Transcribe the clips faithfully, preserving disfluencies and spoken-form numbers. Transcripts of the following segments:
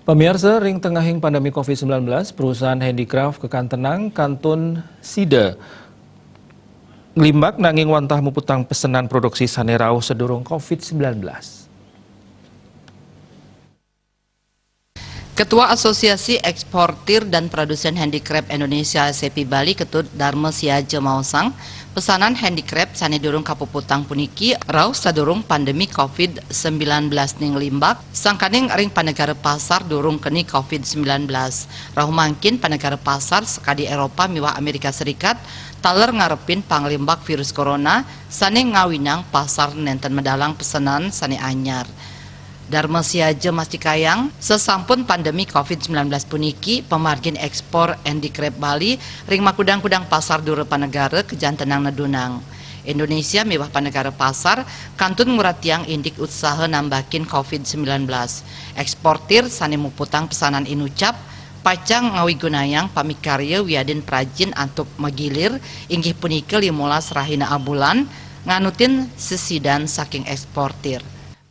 Pamiarsa, ring tengahing pandemi covid sembilan belas, perusahaan handicraft Kekantenang kantun sida nglimbak nanging wantah muputang pesenan produksi sane rauh sedurung covid sembilan belas. Ketua Asosiasi Eksportir dan Produsen Handicraft Indonesia, ASEPI, Bali, Ketut Darma Siaja maosang, pesanan handicraft sane durung kapuputang puniki rauh sadurung pandemi covid sembilan belas nglimbak, sangkaning ring panegara pasar durung keni covid sembilan belas. Rauh mangkin panegara pasar sakadi Eropa miwah Amerika Serikat taler ngarepin panglimbak virus corona sane ngawinang pasar nenten medalang pesenan sane anyar. Darma Siaja mastikayang, sasampun pandemi covid sembilan belas puniki, pamargin ekspor handicraft Bali ring makudang-kudang pasar dura panegara kajantenang nedunang. Indonesia miwah panegara pasar kantun nguratiang indik usaha nambakin covid sembilan belas. Eksportir sane muputang pesanan inucap pacang ngawigunayang pamikarya wiadin prajin antuk magilir, inggih punika limolas rahina abulan, nganutin sesidan saking eksportir.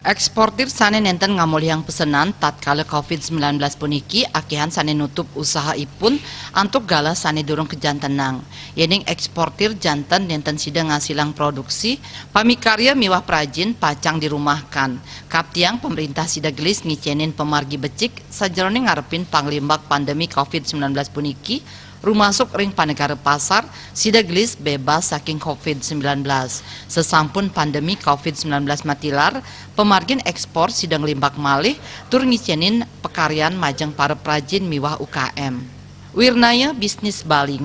Eksportir sane nenten ngamolihang pesenan tatkala covid sembilan belas puniki akihan sane nutup usahaipun antuk galah sane durung kajantenang. Yening eksportir janten nenten sida ngasilang produksi, pamikarya miwah prajin pacang dirumahkan. Kaptiang pamrintah sida gelis ngicenin pamargi becik sajeroning ngarepin panglimbak pandemi covid sembilan belas puniki, rumasuk ring panegara pasar, sida gelis bebas saking covid sembilan belas. Sasampun pandemi covid sembilan belas matilar, pamargin ekspor sida nglimbak malih tur ngicenin pakaryan majeng para prajin miwah U K M. Wirnaya Bisnis Bali.